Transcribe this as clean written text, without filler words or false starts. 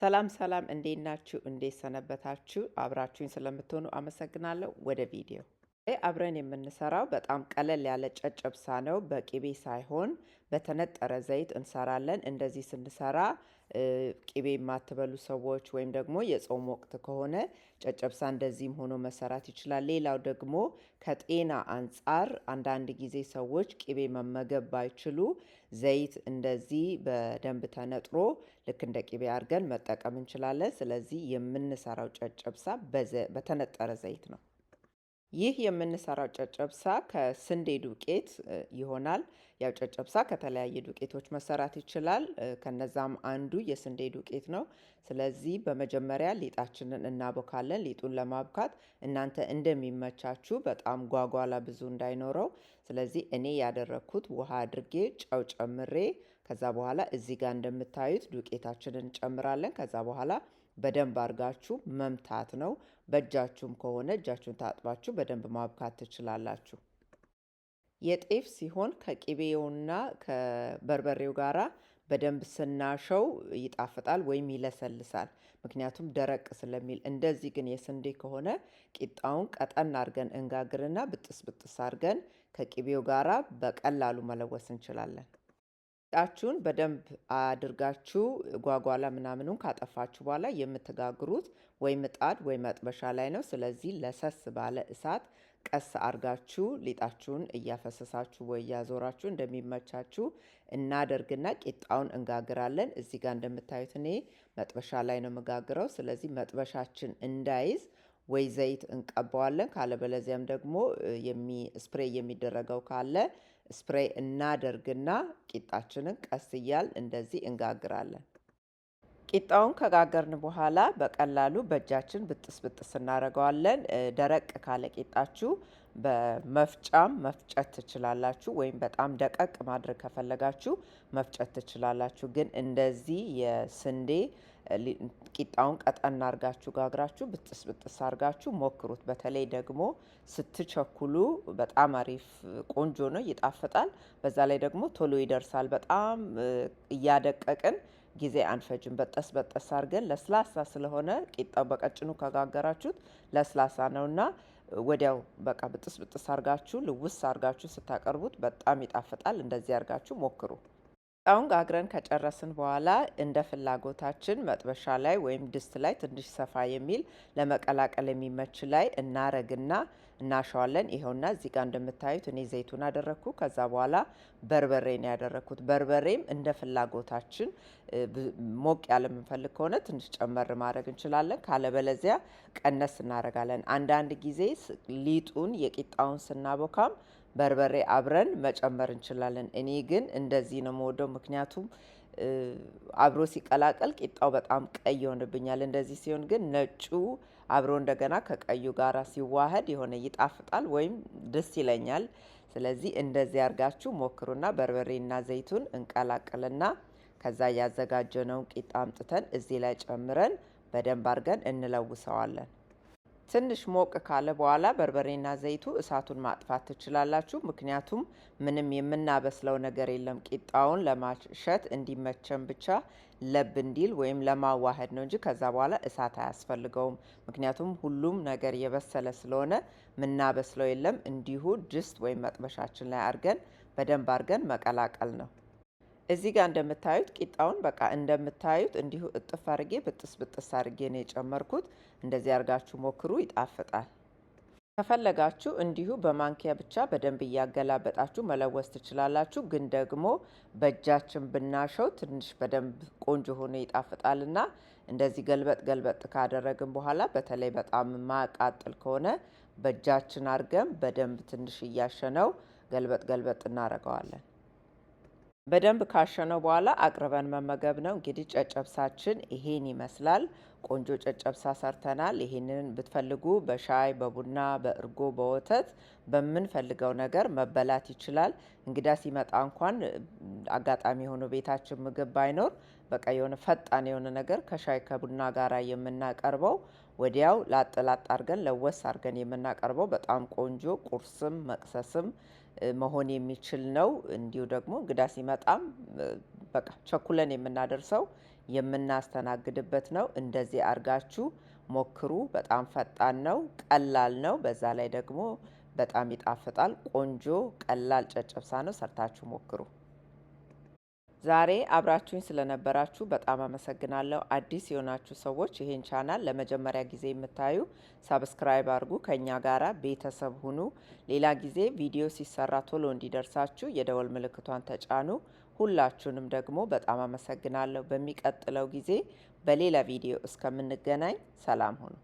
ሰላም ሰላም፣ እንዴት ናችሁ? እንዴት ሰነበታችሁ? አብራችሁኝ ስለምትሆኑ አመሰግናለሁ። ወደ ቪዲዮ አብረን የምንሰራው በጣም ቀለል ያለ ጨጨብሳ ነው። በቅቤ ሳይሆን በተነጠረ ዘይት እንሰራለን። እንደዚህ ስንሰራ ቅቤ የማትበሉ ሰዎች ወይም ደግሞ የጾም ወቅት ከሆነ ጨጨብሳ እንደዚህም ሆኖ መሰራት ይችላል። ሌላው ደግሞ ከጤና አንጻር አንዳንድ ጊዜ ሰዎች ቅቤ መመገብ ባይችሉ ዘይት እንደዚህ በደንብ ተነጥሮ ልክ እንደ ቅቤ አድርገን መጠቀም እንችላለን። ስለዚህ የምንሰራው ጨጨብሳ በተነጠረ ዘይት ነው። ይህ የምንሰራው ጨጨብሳ ከስንዴ ዱቄት ይሆናል። ያው ጨጨብሳ ከተለያየ ዱቄቶች መሰራት ይችላል። ከነዛም አንዱ የስንዴ ዱቄት ነው። ስለዚህ በመጀመሪያ ሊጣችንን እናቦካለን። ሊጡን ለማብካት እናንተ እንደሚመቻችሁ በጣም ጓጓላ ብዙ እንዳይኖረው። ስለዚህ እኔ ያደረግኩት ውሃ አድርጌ ጨው ጨምሬ ከዛ በኋላ እዚህ ጋር እንደምታዩት ዱቄታችንን እንጨምራለን። ከዛ በኋላ በደንብ አድርጋችሁ መምታት ነው። በእጃችሁም ከሆነ እጃችሁን ታጥባችሁ በደንብ ማብካት ትችላላችሁ። የጤፍ ሲሆን ከቅቤውና ከበርበሬው ጋራ በደንብ ስናሸው ይጣፍጣል ወይም ይለሰልሳል። ምክንያቱም ደረቅ ስለሚል። እንደዚህ ግን የስንዴ ከሆነ ቂጣውን ቀጠን አድርገን እንጋግርና ብጥስ ብጥስ አድርገን ከቅቤው ጋራ በቀላሉ መለወስ እንችላለን። ቂጣችሁን በደንብ አድርጋችሁ ጓጓላ ምናምኑን ካጠፋችሁ በኋላ የምትጋግሩት ወይ ምጣድ ወይ መጥበሻ ላይ ነው። ስለዚህ ለሰስ ባለ እሳት ቀስ አርጋችሁ ሊጣችሁን እያፈሰሳችሁ ወይ እያዞራችሁ እንደሚመቻችሁ እናደርግና ቂጣውን እንጋግራለን። እዚህ ጋር እንደምታዩት እኔ መጥበሻ ላይ ነው የምጋግረው። ስለዚህ መጥበሻችን እንዳይዝ ወይ ዘይት እንቀባዋለን፣ ካለበለዚያም ደግሞ spray የሚደረገው ካለ spray እናደርግና ቂጣችንን ቀስ እያል እንደዚህ እንጋግራለን። ቂጣውን ከጋገርን በኋላ በቀላሉ በእጃችን ብጥስ ብጥስ እናደርገዋለን። ደረቅ ካለ ቂጣችሁ በመፍጫም መፍጨት ትችላላችሁ፣ ወይም በጣም ደቀቅ ማድረግ ከፈለጋችሁ መፍጨት ትችላላችሁ። ግን እንደዚህ የስንዴ ቂጣውን ቀጠን አርጋችሁ ጋግራችሁ ብጥስ ብጥስ አርጋችሁ ሞክሩት። በተለይ ደግሞ ስትቸኩሉ በጣም አሪፍ ቆንጆ ነው፣ ይጣፍጣል። በዛ ላይ ደግሞ ቶሎ ይደርሳል። በጣም እያደቀቅን ጊዜ አንፈጅም። በጠስ በጠስ አርገን ለስላሳ ስለሆነ ቂጣው በቀጭኑ ከጋገራችሁት ለስላሳ ነውና ወዲያው በቃ ብጥስ ብጥስ አርጋችሁ ልውስ አርጋችሁ ስታቀርቡት በጣም ይጣፍጣል። እንደዚህ አርጋችሁ ሞክሩ። ቂጣውን ጋግረን ከጨረስን በኋላ እንደ ፍላጎታችን መጥበሻ ላይ ወይም ድስት ላይ ትንሽ ሰፋ የሚል ለመቀላቀል የሚመች ላይ እናረግና እናሸዋለን። ይኸውና እዚህ ጋር እንደምታዩት እኔ ዘይቱን አደረግኩ። ከዛ በኋላ በርበሬ ነው ያደረግኩት። በርበሬም እንደ ፍላጎታችን ሞቅ ያለ የምንፈልግ ከሆነ ትንሽ ጨመር ማድረግ እንችላለን። ካለበለዚያ ቀነስ እናደርጋለን። አንዳንድ ጊዜ ሊጡን የቂጣውን ስናቦካም በርበሬ አብረን መጨመር እንችላለን። እኔ ግን እንደዚህ ነው የምወደው፣ ምክንያቱም አብሮ ሲቀላቀል ቂጣው በጣም ቀይ ይሆንብኛል። እንደዚህ ሲሆን ግን ነጩ አብሮ እንደገና ከቀዩ ጋራ ሲዋሃድ የሆነ ይጣፍጣል ወይም ደስ ይለኛል። ስለዚህ እንደዚህ አርጋችሁ ሞክሩና በርበሬና ዘይቱን እንቀላቅልና ከዛ ያዘጋጀነውን ቂጣ አምጥተን እዚህ ላይ ጨምረን በደንብ አርገን እንለውሰዋለን። ትንሽ ሞቅ ካለ በኋላ በርበሬና ዘይቱ እሳቱን ማጥፋት ትችላላችሁ። ምክንያቱም ምንም የምናበስለው ነገር የለም። ቂጣውን ለማሸት እንዲመቸን ብቻ ለብ እንዲል ወይም ለማዋሃድ ነው እንጂ ከዛ በኋላ እሳት አያስፈልገውም። ምክንያቱም ሁሉም ነገር የበሰለ ስለሆነ ምናበስለው የለም። እንዲሁ ድስት ወይም መጥበሻችን ላይ አርገን በደንብ አርገን መቀላቀል ነው። እዚህ ጋር እንደምታዩት ቂጣውን በቃ እንደምታዩት እንዲሁ እጥፍ አርጌ ብጥስ ብጥስ አርጌ ነው የጨመርኩት። እንደዚህ አርጋችሁ ሞክሩ፣ ይጣፍጣል። ከፈለጋችሁ እንዲሁ በማንኪያ ብቻ በደንብ እያገላበጣችሁ መለወስ ትችላላችሁ። ግን ደግሞ በእጃችን ብናሸው ትንሽ በደንብ ቆንጆ ሆኖ ይጣፍጣልና እንደዚህ ገልበጥ ገልበጥ ካደረግን በኋላ በተለይ በጣም ማቃጥል ከሆነ በእጃችን አርገን በደንብ ትንሽ እያሸነው ገልበጥ ገልበጥ እናደርገዋለን። በደንብ ካሸነው በኋላ አቅርበን መመገብ ነው። እንግዲህ ጨጨብሳችን ይሄን ይመስላል። ቆንጆ ጨጨብሳ ሰርተናል። ይሄንን ብትፈልጉ በሻይ፣ በቡና፣ በእርጎ፣ በወተት በምንፈልገው ነገር መበላት ይችላል። እንግዳ ሲመጣ እንኳን አጋጣሚ ሆኖ ቤታችን ምግብ ባይኖር በቃ የሆነ ፈጣን የሆነ ነገር ከሻይ ከቡና ጋር የምናቀርበው ወዲያው ላጥ ላጥ አርገን ለወስ አርገን የምናቀርበው በጣም ቆንጆ ቁርስም መቅሰስም መሆን የሚችል ነው። እንዲሁ ደግሞ እንግዳ ሲመጣም በቃ ቸኩለን የምናደርሰው የምናስተናግድበት ነው። እንደዚህ አርጋችሁ ሞክሩ። በጣም ፈጣን ነው፣ ቀላል ነው። በዛ ላይ ደግሞ በጣም ይጣፍጣል። ቆንጆ ቀላል ጨጨብሳ ነው። ሰርታችሁ ሞክሩ። ዛሬ አብራችሁኝ ስለነበራችሁ በጣም አመሰግናለሁ። አዲስ የሆናችሁ ሰዎች፣ ይሄን ቻናል ለመጀመሪያ ጊዜ የምታዩ subscribe አድርጉ፣ ከኛ ጋራ ቤተሰብ ሁኑ። ሌላ ጊዜ ቪዲዮ ሲሰራ ቶሎ እንዲደርሳችሁ የደወል ምልክቷን ተጫኑ። ሁላችሁንም ደግሞ በጣም አመሰግናለሁ። በሚቀጥለው ጊዜ በሌላ ቪዲዮ እስከምንገናኝ ሰላም ሁኑ።